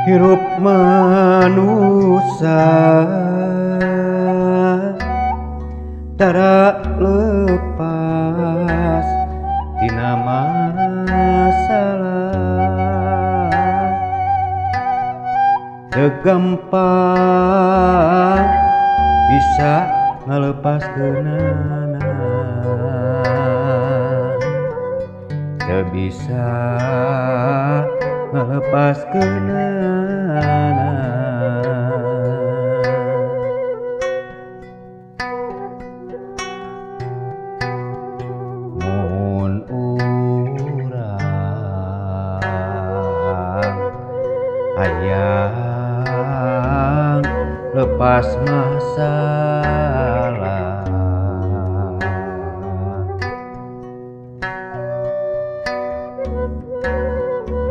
Hirup manusia tara lepas tina masalah, teu gampang bisa ngalepaskeunana, teu bisa ngalepaskeunana. Mun urang hayang lepas masalah,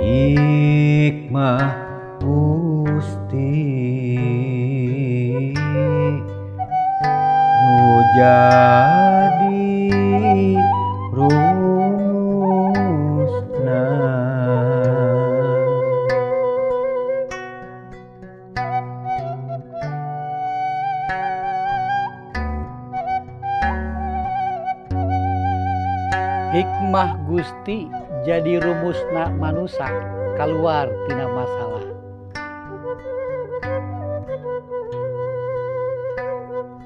hikmah Gusti nu jadi rumusna. Hikmah Gusti jadi rumusna manusa kaluar tina masalah.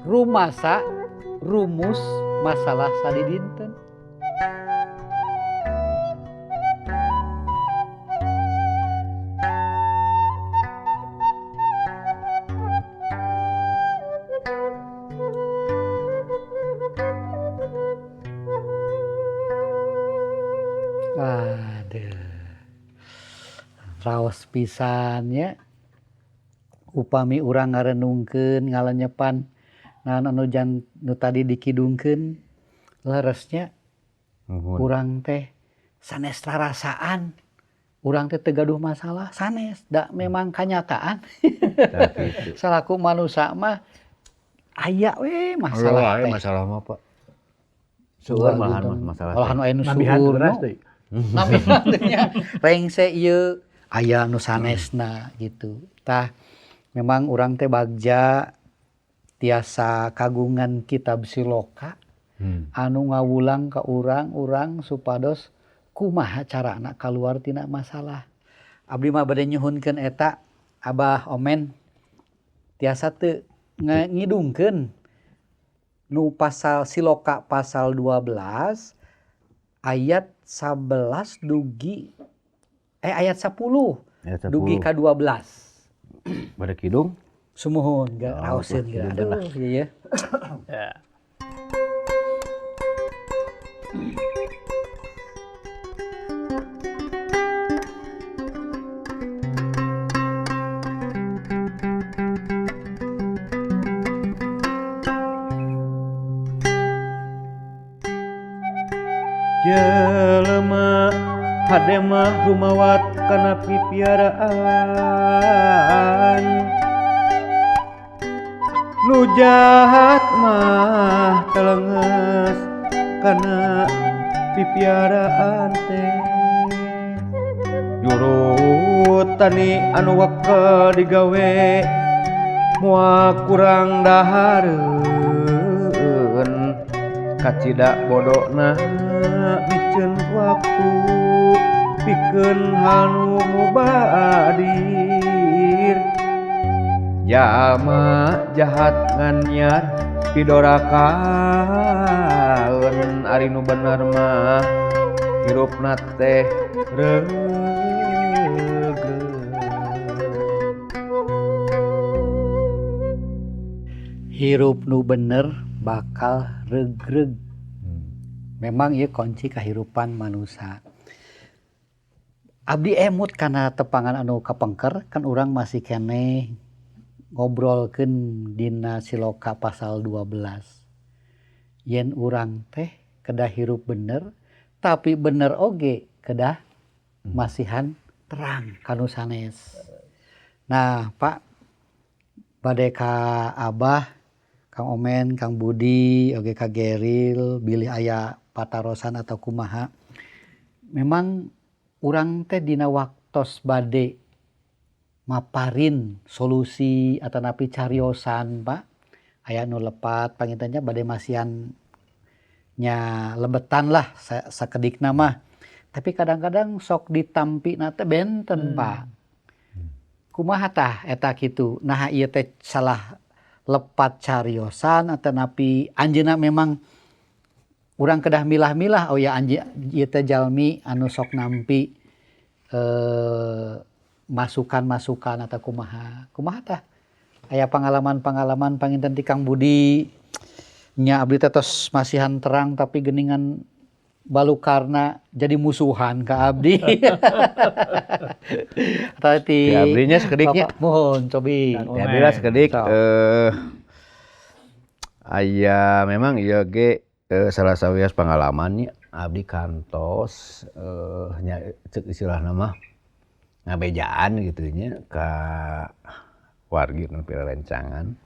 Rumasa rumus masalah sadidinten. Aduh, raos pisan nya. Upami urang ngarenungkeun ngalenyepan naon anu jan nu tadi dikidungkeun, leresnya Nuhun. Urang teh sanes rarasaan, urang teh teu gaduh masalah sanes, da memang kanyataan. Tah kitu. Salaku manusa mah aya we masalah Aya teh. Masalah mah, Pak. Seueur malahan mah masalah teh. Malahan aya nu Nambihan seueur beras nu. deui. Nambihan teh nya. Rengse ieu aya nu sanesna gitu. Tah memang urang teh bagja tiasa kagungan kitab siloka anu ngawulang ka urang-urang supados kumaha carana kaluar tina masalah. Abdi mah bade nyuhunkeun eta Abah Omen tiasa teu ngidungkeun nu pasal siloka pasal 12 ayat 11 dugi ayat 10 Ayat dugi 10. ka 12. Bade kidung? Sumuhun ga Oh, raoseun ga. kidung lah. Aduh, iya ya. Ya. Jelema hade mah rumawat kana pipiaraan, nu jahat mah telenges kana pipiaraan teh. Juru tani anu wakel digawe moal kurang dahareun, kacida bodona miceun waktu pikeun hal nu mubadir. Jalma jahat ngan nyar pidorakaeun, ari nu bener mah hirupna teh reugreug. Hirup nu bener bakal regreg. Memang ieu kunci kahirupan manusia. Abdi emut kana tepangan anu kapengker, kan urang masih keneh ngobrolkeun dina siloka pasal 12. Yen urang teh kedah hirup bener, tapi bener oge kedah masihan terang kanu sanes. Nah, Pak, bade ka Abah, Kang Omen, Kang Budi, oge ka Geril, bilih aya patarosan atau kumaha. Memang urang teh dina waktos bade Maparin solusi atanapi cariosan, Pak. Aya nu lepat panginten nya bade masihan nya lebetan lah sakedikna mah. Tapi kadang-kadang sok ditampina teh benten, Pak. Kumaha tah eta kitu? Naha ieu teh salah lepat cariosan atanapi anjeunna memang urang kedah milah-milah, oh ya, anjeun ieu teh jalmi anu sok nampi masukan-masukan atau kumaha? Kumaha tah? Aya pengalaman-pengalaman panginten ti Kang Budi nya, abdi teh tos masihan terang tapi geningan balukarna jadi musuhan ka abdi. Atau ti Ti abdi nya sakedik nya. Bapak, mohon cobi. Kang Ti abdi lah sakedik. Sok. Aya memang ieu ge salah sawios pengalaman nya abdi kantos nya ceuk istilahna mah ngabejaan gitu nya ka wargi nu pirerencangan.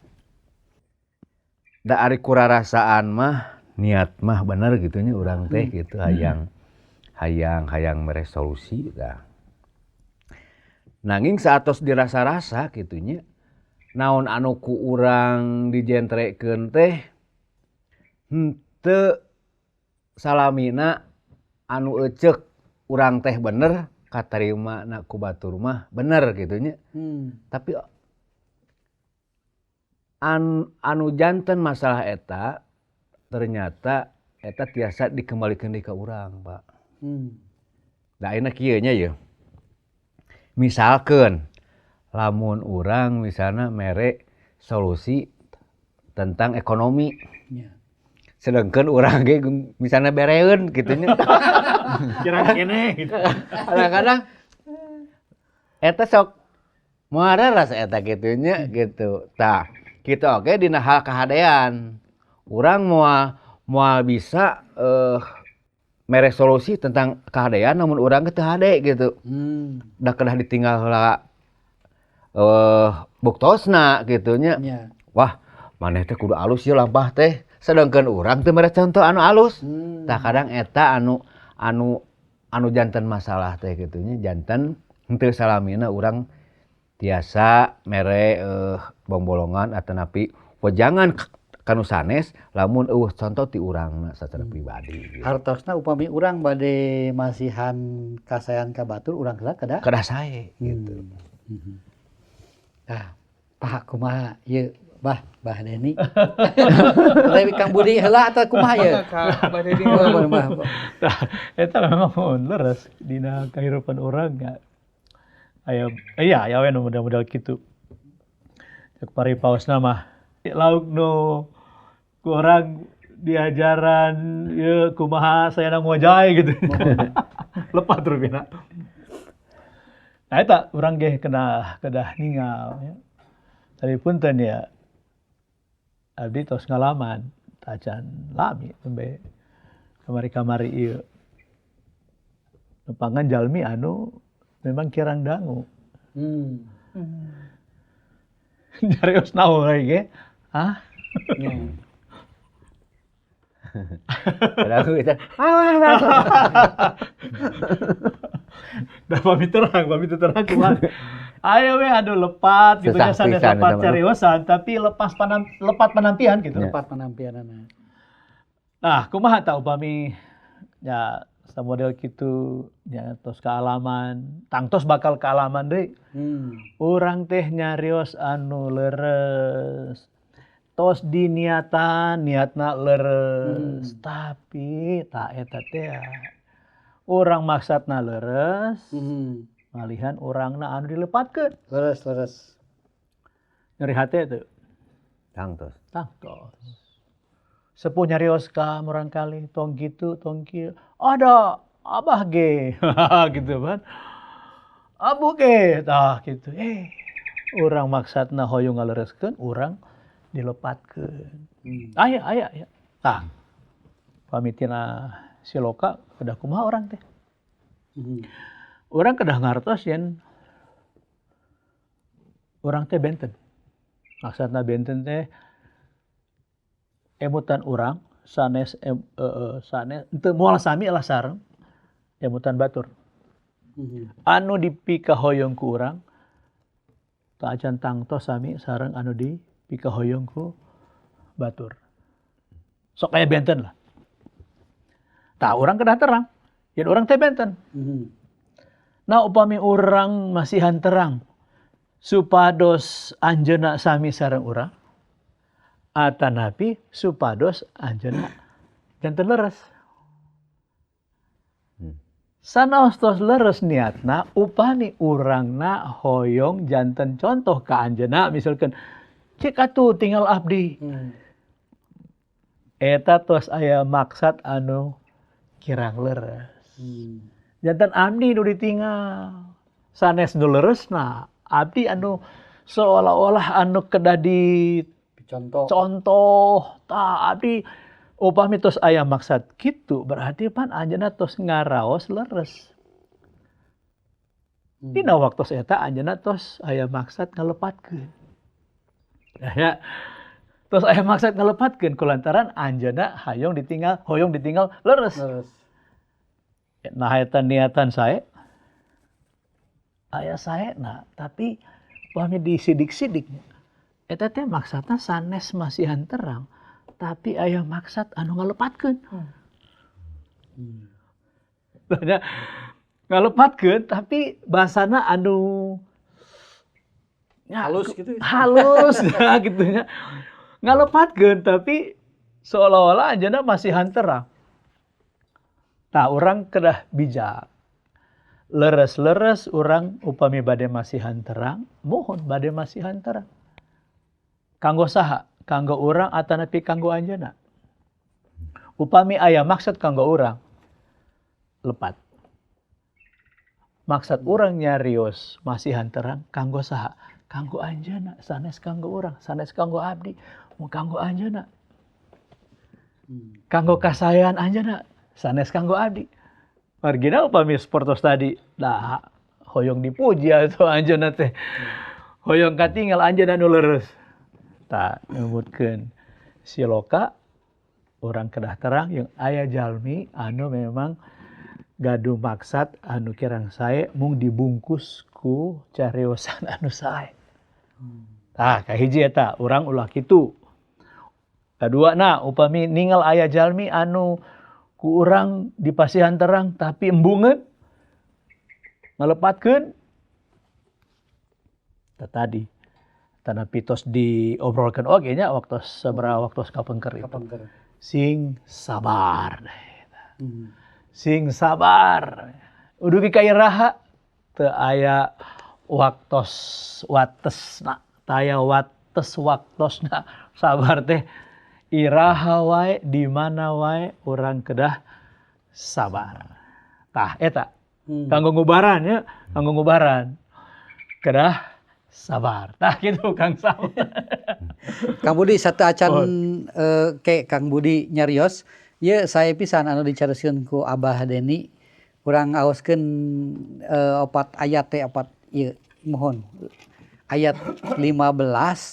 Da ari kurarasaan mah niat mah bener gitu nya urang teh gitu, hayang hayang hayang mere solusi tah. Nanging saatos dirasa-rasa kitu nya, naon anu ku urang dijentrekeun teh henteu salamina anu eceuk urang teh bener katarimana ku batur mah bener gitu nya. Tapi anu janten masalah eta ternyata eta tiasa dikembalikan deui ka urang, Pak. Da ayeuna kieu nya yeuh. Misalkeun lamun urang misalna mere solusi tentang ekonomi. Sedangkan urang ge misalna bereun kitu nya. Kirang keneh gitu. Kadang-kadang eta sok moal rasa eta kitu nya gitu. Tah, kitu oge dina hal kahadean. Urang moal moal bisa mere solusi tentang kahadean namun urang ge teu hade gitu. Da kedah ditinggal heula buktosna kitu nya. Wah, maneh teh kudu alus ieu lampah teh. Sedangkan urang teu mere contoh anu alus. Tah, kadang eta anu anu anu janten masalah teh kitu nya, janten henteu salamina urang tiasa mere bongbolongan atanapi wejangan ka nu sanes lamun euweuh contoh ti urangna sacara pribadi gitu. Hartosna upami urang bade masihan kasaean ka batur, urang heula kedah kedah sae gitu. Tah, Pak, kumaha ieu, Bah, Bah Deni? Tapi Kang Budi heula atau kumaha ieu? Ka Bah Deni. Oh, Bah, Bah. Tah, eta memang leres dina kehidupan urang nya. Aya iya aya we nu model-model kitu. Cek paripaosna mah lauk nu ku urang diajaran ieu kumaha sayana ngojay gitu. Lepat rupina. Nah, eta urang ge kena kedah ningal ya. Tapi punten ya, abdi tos ngalaman tacan lami nembe kamari-kamari ieu. Nepangan jalmi anu memang kirang dangu. Nyarios naon we ge? Hah? Padahal kita, alah. Da pamit terang kumaha. Ayo we aduh lepat gitu nya, Susah sanes pisan lepat eta mah. Cariosan tapi lepat penampian gitu. Lepat penampianana. Nah, kumaha tah upami nya samodel kitu nya tos kaalaman, tangtos bakal kaalaman deui. Urang teh nyarios anu leres. Tos diniatan, niatna leres. Tapi tah eta teh urang maksudna leres, malihan urangna anu dilepatkeun. Leres, leres. Nyeri hate teu? Tangtos. Tangtos. Sepuh nyarios ka murangkalih, tong kitu, tong kieu. Ada abah ge gitu kan. Abu ge tah kitu. Urang maksudna hoyong ngalereskeun, urang dilepatkeun. Aya, aya, aya. Tah. Pamitina siloka kedah kumaha urang teh? Urang kedah ngartos yen urang teh benten. Maksudna benten teh emutan urang sanes sanes teu moal sami lah sareng emutan batur. Anu dipikahoyong ku urang Teu acan tangtos sami sareng anu di pikahoyong ku batur. Sok aya benten lah. Tah urang kedah terang, yen urang teh benten. Nah upami urang masihan terang supados anjeunna sami sareng urang atanapi supados anjeunna janten leres. Sanaos tos leres niatna upami urangna hoyong janten contoh ka anjeunna misalkan cek atuh tinggal abdi. Eta tos aya maksad anu kirang leres. Janten abdi nu ditinggal sanes nu leresna abdi anu seolah-olah anu kedah di contoh. Contoh tah abdi upami tos aya maksad kitu berarti pan anjeunna tos ngaraos leres. Dina waktos eta anjeunna tos aya maksad ngalepatkeun. Nah, ya, tos aya maksad ngalepatkeun kulantaran anjeunna hayong ditinggal, hoyong ditinggal leres. Leres. Nah eta niatan sae aya saena tapi upami disidik-sidik eta teh maksadna sanes masihan terang. Tapi aya maksad anu ngalepatkeun. Banyak ngalepatkeun tapi bahasana anu ya, halus gitu. Halus ya gitu nya. Ngalepatkeun tapi seolah-olah anjeunna masihan terang. Tah urang kedah bijak. Leres-leres urang upami bade masihan terang, mohon bade masihan terang. Kanggo saha? Kanggo urang atanapi kanggo anjeunna. Upami aya maksud kanggo urang lepat. Maksud urang nyarios masihan terang kanggo saha? Kanggo anjeunna, sanes kanggo urang, sanes kanggo abdi, mun kanggo anjeunna. Kanggo kasaean anjeunna, sanes kanggo abdi. Margina upami sapertos tadi, dah hoyong dipuji atuh anjeunna teh. Hoyong katinggal anjeunna nu leres. Tak nyebutkeun siloka orang kedah terang yang aya jalmi anu memang gaduh maksad anu kirang sae mung dibungkus ku cariosan anu sae. Tah kahiji eta urang ulah kitu. Kadua na upami ningal aya jalmi anu ku urang dipasihan terang tapi embungeun ngalepatkeun tah tadi. Tanah pitos diobrolkan oge nya waktu sabaraha waktu kapengker itu. Kapengker. Sing sabar. Sing sabar. Udugi ka iraha teu aya waktos watesna, teu aya wates waktosna. Sabar teh iraha wae di mana wae urang kedah sabar. Tah eta. Kanggo ngubaran nya, kanggo ngubaran. Kedah sabar. Tah gitu Kang Sam. Kang Budi satu acan ke Kang Budi nyarios, ieu sae pisan anu dicariskeun ku Abah Deni. Urang aoskeun opat ayat teh opat ieu mohon. Ayat 15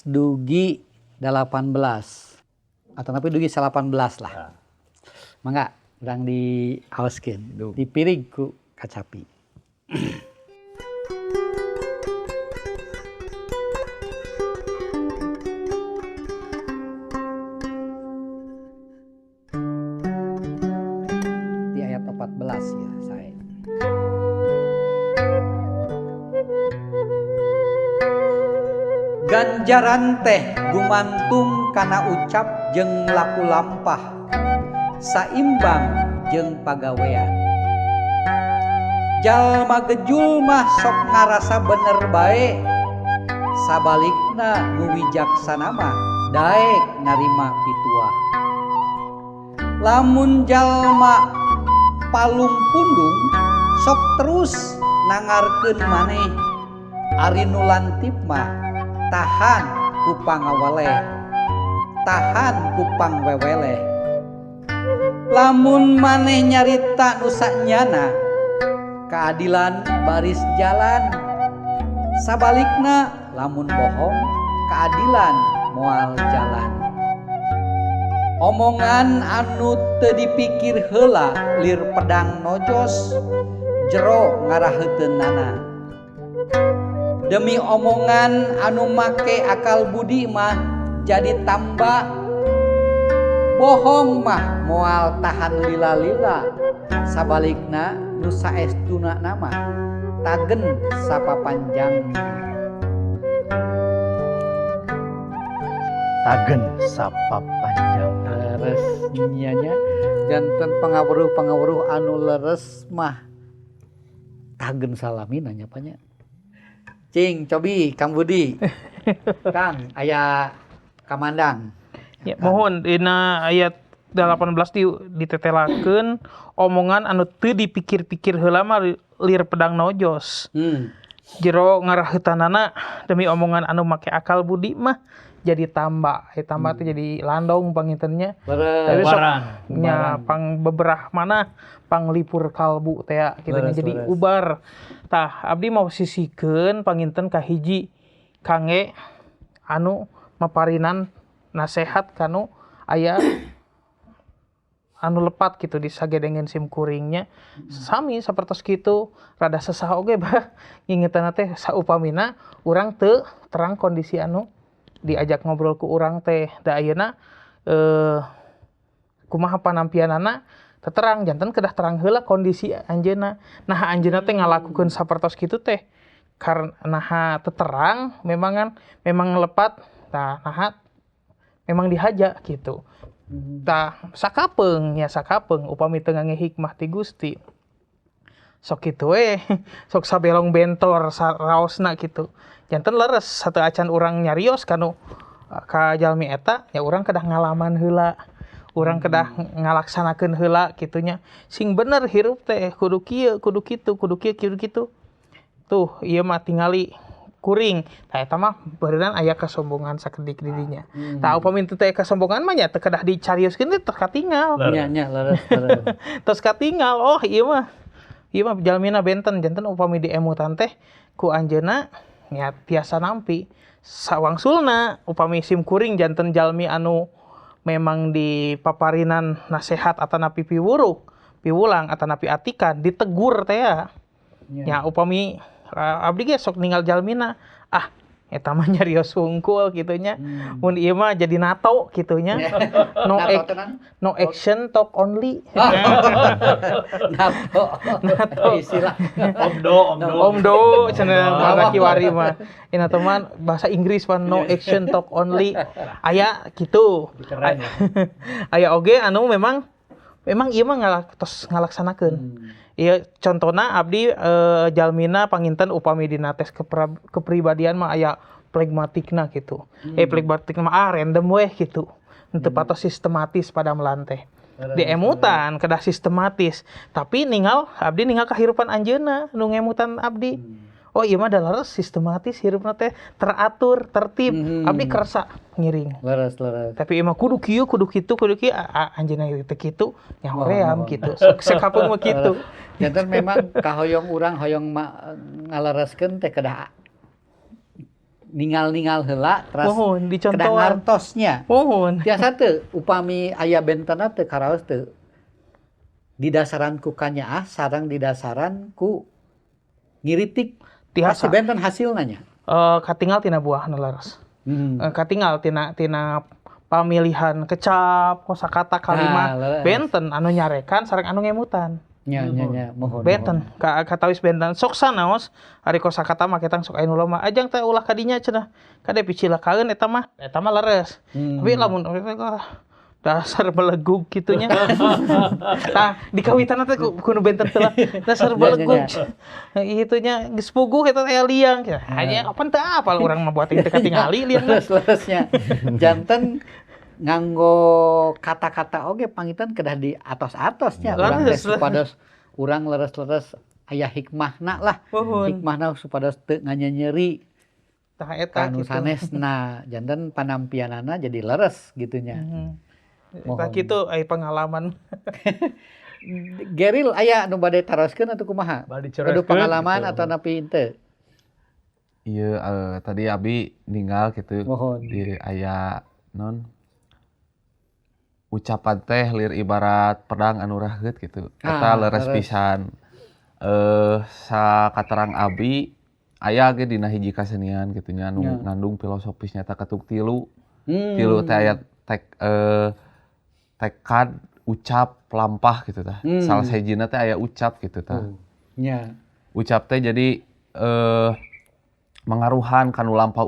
dugi 18. Atau tapi dugi 18 lah. Mangga urang diaoskeun, dipirig ku kacapi. Ya, saya. Ganjaran teh gumantung kana ucap jeung laku lampah saimbang jeung pagawean. Jalma gejul mah sok ngarasa bener bae, sabalikna nu wijaksana mah daek narima pituah. Lamun jalma palung pundung sok terus nangarkeun maneh, ari nu lantip mah tahan ku pangawaleh, tahan ku pangweweleh. Lamun maneh nyarita nu sanyana, keadilan baris jalan. Sabalikna lamun bohong, keadilan moal jalan. Omongan anu teu dipikir heula lir pedang nojos, jero ngaraheuteunana. Demi omongan anu make akal budi mah jadi tambah. Bohong mah moal tahan lila-lila. Sabalikna nu saestuna nama tagen sapapanjang. Tagen sapapanjang. Leres nya janten pangaweruh-pangaweruh anu leres mah tagen salamina nya panya. Cing, cobi, Kang Budi. Kang, aya kamandang. Ya, mohon dina ayat 18 ditetelakeun omongan anu teu dipikir-pikir heula mah lir pedang nojos. Jero ngaraheutanana demi omongan anu make akal budi mah jadi tambah. Tambah teh jadi landong pangintennya. Tapi sok nya pang beberah mana panglipur kalbu teh kitu jadi ubar. Tah abdi mau sisikeun panginten ka hiji kangge anu maparinan nasehat kanu aya anu lepat gitu di sagedengeun sim kuringnya. Sami sapertos kitu rada sesah oge bah ngingetanna teh saupamina urang teu terang kondisi anu diajak ngobrol ku urang teh da ayeuna kumaha panampianana terang janten kedah terang heula kondisi anjeunna. Nah anjeunna teh ngalakukeun sapertos kitu teh karena naha teterang memang memang lepat tah naha memang dihaja gitu. Tah sakapeung nya sakapeung upami teu ngangge hikmah ti Gusti. Sok kitu we, sok sabelong bentor raosna kitu. Janten leres satu acan urang nyarios kanu ka jalmi eta ya urang kedah ngalaman heula. Urang kedah ngalaksanakeun heula kitunya. Sing bener hirup teh kudu kieu, kudu kitu, kudu kieu, kudu kitu. Tuh, ieu mah tingali kuring. Tah eta mah beureunan aya kasombongan sakedik di dinya. Tah upami teu teh kasombongan mah nya teu kedah dicarioskeun teh tos katingal. Nya nya leres leres. Tos katingal, oh ieu mah. Ieu mah jalmina benten janten upami diemutan teh ku anjeunna nya tiasa nampi. Sawangsulna upami sim kuring janten jalmi anu memang di paparinan nasehat atanapi piwuruk, piwulang atanapi atikan ditegur teh ya. Ya upami abdi ge sok ninggal jalmina, ah eta mah nyarios hungkul kitu nya. Mun ieu mah jadi NATO kitu nya. No no action talk only. NATO. NATO istilah. Omdo, omdo. Omdo cenah bahasa kiwari mah. Ina teman bahasa Inggris mah no action talk only. Aya kitu. Aya oge anu memang ieu mah tos ngalaksanakeun. Iya contohna abdi jalmina panginten upami dina tes kepribadian mah aya plegmatikna gitu. Plegmatikna mah random weh gitu. Henteu patos sistematis pada melanteh. Diemutan kedah sistematis, tapi ningal abdi ningal kahirupan anjeunna nu ngemutan abdi. Oh iya mah leres sistematis hirupna teh teratur, tertib. Abdi kersa ngiring. Leres, leres. Tapi emang kudu kieu, kudu kitu, kudu kieu anjeunna teh kitu nyahoream kitu. Sekapeung mah kitu. Janten memang kahoyong urang hoyong ngalereskeun teh kedah ningal-ningal heula teras kedah ngartosnya. Mohon. Tiasa teu upami aya bentena teu karaos teu didasaran ku kanyaah sareng didasaran ku ngiritik. Pasti benten hasilna nya. Katingal tina buahna leres. Katingal tina pamilihan kecap, kosakata kalimat benten anu nyarekan sareng anu ngemutan. Nya nya nya mohon. Benten katawis benten sok sanaos ari kosakata mah ketang sok aya nu loma ajang teh ulah kadinya cenah. Kade picilakaeun eta mah leres. Tapi lamun dasar belegug kitunya. Tah dikawitan teh kudu benten teh lah. Dasar belegug. Itunya geus puguh eta aya liang. Hanya kapan teu apal urang mah buat teu katingali liang. Leres-leresnya. Janten nganggo kata-kata oge pangitan kedah di atos-atosnya urang teh supados urang leres-leres aya hikmahna lah. Hikmahna supados teu nganyenyeri. Tah eta kitu. Sanesna janten panampianana jadi leres gitunya. Tah kitu aya pengalaman. Geril aya nu bade taroskeun atau kumaha? Aduh pengalaman gitu. Atau napi henteu? Iya tadi abi ninggal gitu. Mohon. Di aya non ucapan teh lir ibarat pedang anu raheut gitu. Eta leres pisan. Sakaterang abi Aya ge dina hiji kasenian kitu nya anu ngandung filosofis nyata ketuk tilu. Tilu teh aya tekad, ucap, lampah gitu tah. Salah sahijina teh aya ucap gitu tah. Ucap teh jadi mangaruhan kanu lampah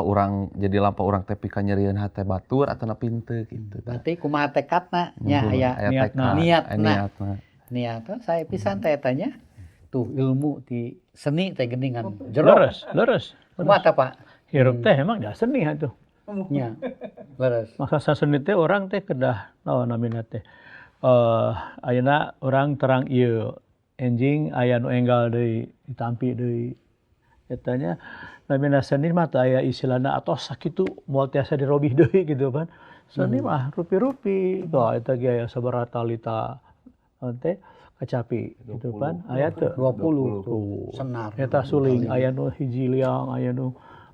urang jadi lampah urang teh pika nyerieun hate batur atanapi henteu gitu tah. Berarti kumaha tekadna nya aya Aya tekad, niatna. Aya niatna. Niatna saya pisan teh eta nya. Tuh ilmu di seni teh geuningan jero. Leres, leres. Kumaha tah, Pak? Hirup teh emang da seni atuh. Nya. Leres. Masa seni teh orang teh kedah naon namina teh. Ayeuna urang terang ieu enjing aya nu enggal deui ditampi deui. Eta nya namina seni mah teu aya istilahna atos sakitu moal tiasa dirobih deui gitu kan. Seni mah rupi-rupi. Tah eta ge aya sabaraha talita naon teh kacapi gitu kan. Aya teu? 20 Tuh. Senar. Eta suling aya nu hiji liang, aya nu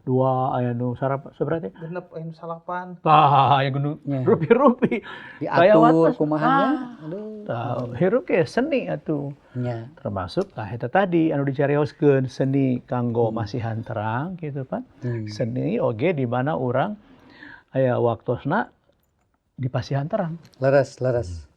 dua, aya nu sabaraha teh? Genep aya nu salapan. Tah, aya nu rupi-rupi. Diatur kumaha nya. Aduh. Tah, hirup ge seni atuh. Nya. Termasuk tah eta tadi anu dicarioskeun seni kanggo masihan terang gitu kan. Seni oge di mana urang aya waktosna di pasihan terang. Leres, leres.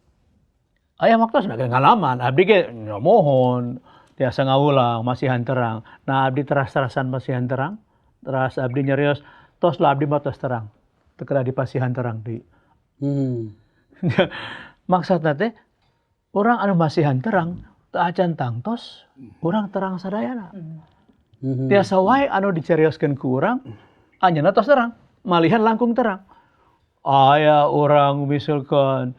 Aya waktosna ge ngalaman, abdi ge mohon tiasa ngawulang masihan terang. Nah abdi teras-terasan masihan terang, teras abdi nyarios tos lah abdi mah tos terang. Teu kedah di pasihan terang deui. Maksudna teh urang anu masihan terang teu acan tangtos urang terang sadayana. Tiasa wae anu dicarioskeun ku urang anjeunna tos terang, malihan langkung terang. Aya urang misalkan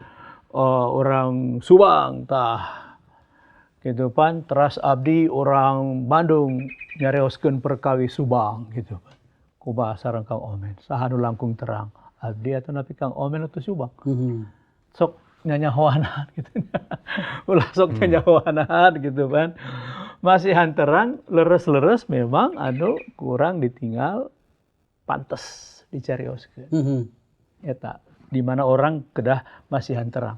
orang Subang tah gitu pan, teras abdi orang Bandung nyarioskeun perkawi Subang gitu pan. Kumaha sareng Kang Omen, saha nu langkung terang, abdi atau napi Kang Omen atau Subang. Sok nyanyahoanan gitu. Ulah sok nyanyahoanan gitu pan. Masihan terang leres-leres memang anu kurang ditinggal pantes dicarioskeun. Eta di mana orang kedah masihan terang.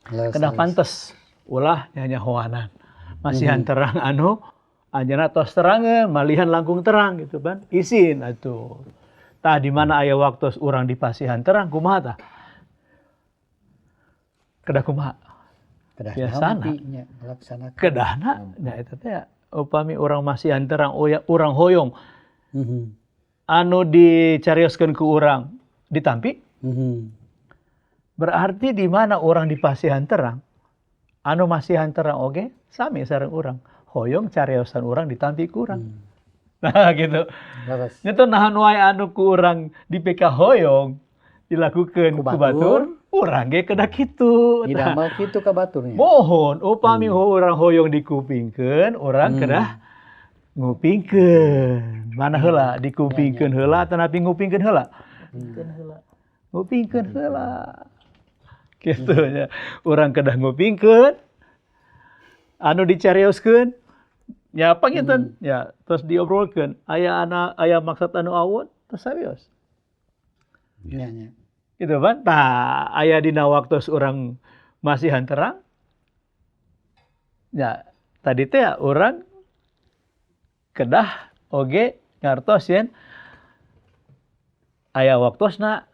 Kedah pantes ulah nyanyahoanan. Masihan terang anu anjeunna tos terangeun malihan langkung terang gitu pan. Isin atuh. Tah di mana aya waktos urang di pasihan terang kumaha tah? Kedah kumaha? Kedah biasana. Melaksanakan. Kedahna nya eta teh upami urang masihan terang urang hoyong. Anu dicarioskeun ku urang ditampi. Berarti di mana orang di pasihan terang, anu masihan terang oge sami sareng urang. Hoyong cariosan urang ditampi ku urang. Nah gitu. Nyetu nahan wae anu ku urang di PK hoyong dilakukeun ku batur, urang ge kedah kitu. Didamel kitu ka baturnya. Mohon upami urang hoyong dikupingkeun, urang kedah ngupingkeun. Mana heula dikupingkeun heula atanapi ngupingkeun heula? Ngupingkeun heula. Gitu nya. Urang kedah ngupingkeun anu dicarioskeun nya panginten nya terus diobrolkeun. Aya ana aya maksud anu awon terus sawios. Nya nya. Gitu kan? Tah aya dina waktos urang masihan terang. Ya, tadi teh urang kedah oge ngartos yen aya waktosna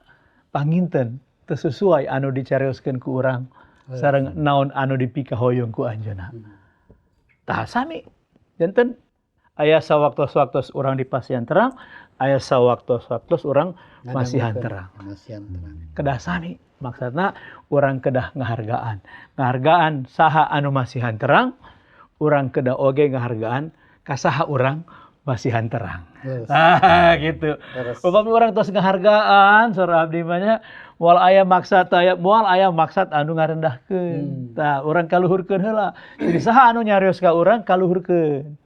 panginten teu sesuai anu dicarioskeun ku urang sareng naon anu dipikahoyong ku anjeunna. Tah sami janten aya sawaktos-waktos urang di pasihan terang, aya sawaktos-waktos urang masihan terang. Kedah sami maksudna urang kedah ngahargaan. Ngahargaan saha anu masihan terang, urang kedah oge ngahargaan ka saha urang masihan terang. Ah gitu. Upami urang tos ngahargaan saur abdi mah nya moal aya maksad aya moal aya maksad anu ngarendahkeun. Tah urang kaluhurkeun heula. Jadi saha anu nyarios ka urang kaluhurkeun.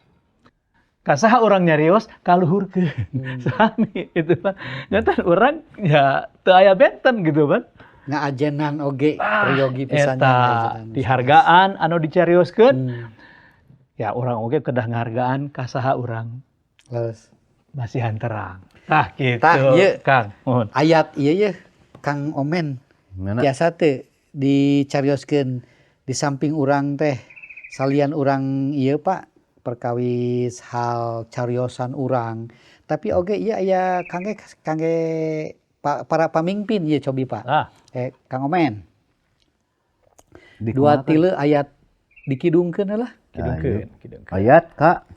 Ka saha urang nyarios kaluhurkeun. Sami itu pan. Nyata urang ya teu aya benten gitu pan. Ngaajenan oge peryogi pisan eta dihargaan anu dicarioskeun. Ya urang oge kedah ngahargaan ka saha urang. Leres. Masihan terang. Tah gitu. Tah ieu Kang. Mohon. Ayat ieu ye Kang Omen. Biasa teh dicarioskeun di samping urang teh salian urang ieu Pak Perkawis hal cariosan urang, tapi oge ieu aya kangge kangge para pamimpin ieu cobi Pak. Ah. Kang Omen. Di Dua kumaha, Kang? tilu ayat dikidungkeun lah. Kidungkeun, kidungkeun. Ayat Kak.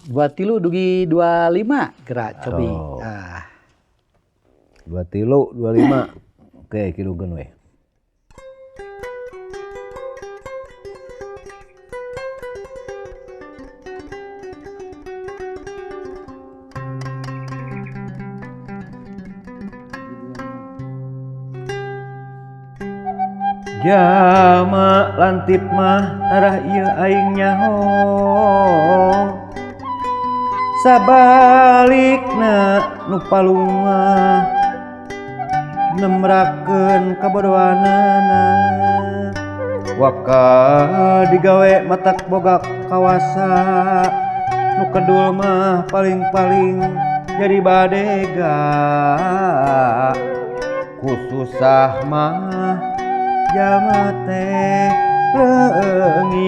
23 dugi 25 gerak cobi. Oh. Ah. 23 25. Oke, kidungkeun we. Jama lantip mah tarah ieu aing nyaho sabalikna nu palung mah nemrakeun kabodohanana waka digawe matak boga kawasa nu kedul mah paling-paling jadi badega kususah mah jalma teh leungit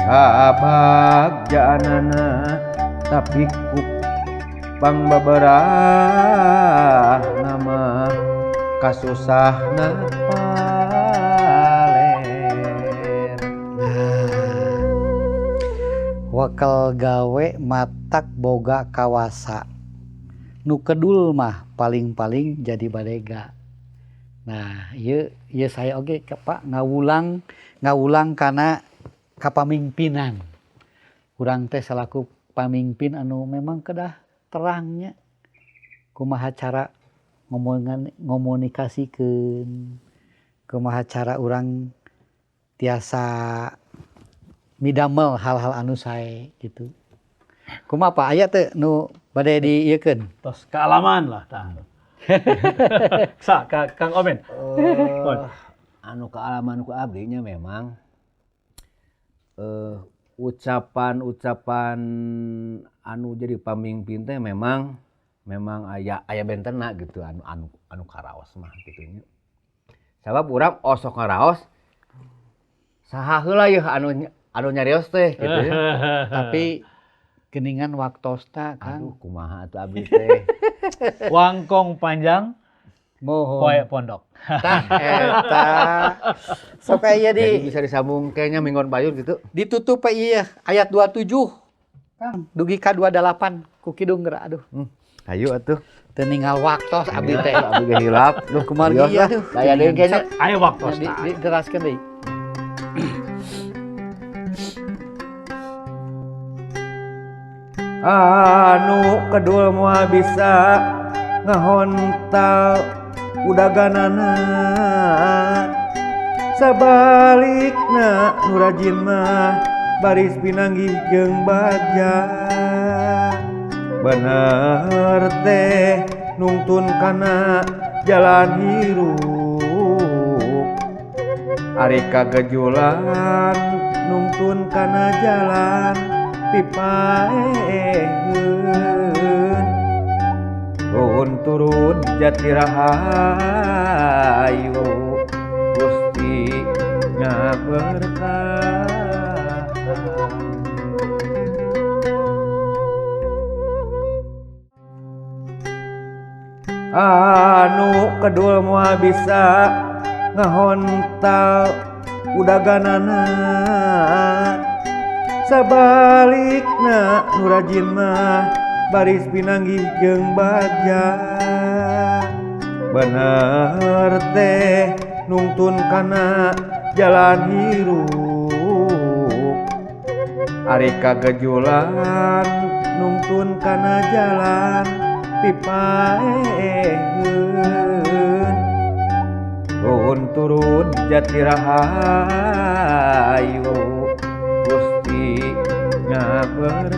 kabagjaanana tapi ku pangbaberah nama kasusahna paler. Nah, wakal gawe matak boga kawasa nu kedul mah paling-paling jadi badega. Nah, ieu ieu saya oge Pak ngawulang ngawulang kana kapamimpinan. Urang teh salaku pamimpin anu memang kedah terangnya kumaha cara ngomongan ngomunikasikeun, kumaha cara urang tiasa midamel hal-hal anu sae gitu. Kumaha Pak aya teu nu bade diieukeun? Tos kealaman lah tah. Sa, Kang Omen. Anu kealaman ku abdi nya memang ucapan-ucapan anu jadi pamimpin teh memang memang aya aya bentena gitu anu anu anu karaos mah gitu nya. Sabab urang osok ngaraos saha heula yeuh anu anu nyarios teh gitu ya. Tapi geningan waktosna Kang. Aduh kumaha atuh abdi teh. Wangkong panjang, Mohon. poe pondok. Tah eta. Sok aya Jadi di bisa disambung kayaknya minggon payun gitu. ditutup ieu ayat 27. Kang dugi ka 28 ku kidung geura aduh. Hayu atuh. Teu ninggal waktos abdi teh. Abdi ge hilap. Duh Kumargi ieu aduh. Daya deui kayaknya. Ayo waktos Di, diteraskeun deui. Anu kedul moal bisa ngahontal udaganana sabalikna nu rajin mah baris pinanggih jeung bagja bener teh nungtun kana jalan hirup ari kagejulan nungtun kana jalan pipaeheun turun turun jati rahayu Gusti ngaberkahan. Anu kedul moal bisa ngahontal udaganana sabalikna nu rajin mah baris pinanggih jeung bagja bener teh nungtun kana jalan hirup ari kagejulan nungtun kana jalan pipaeheun turun turun jati rahayu Gusti ngaberkahan.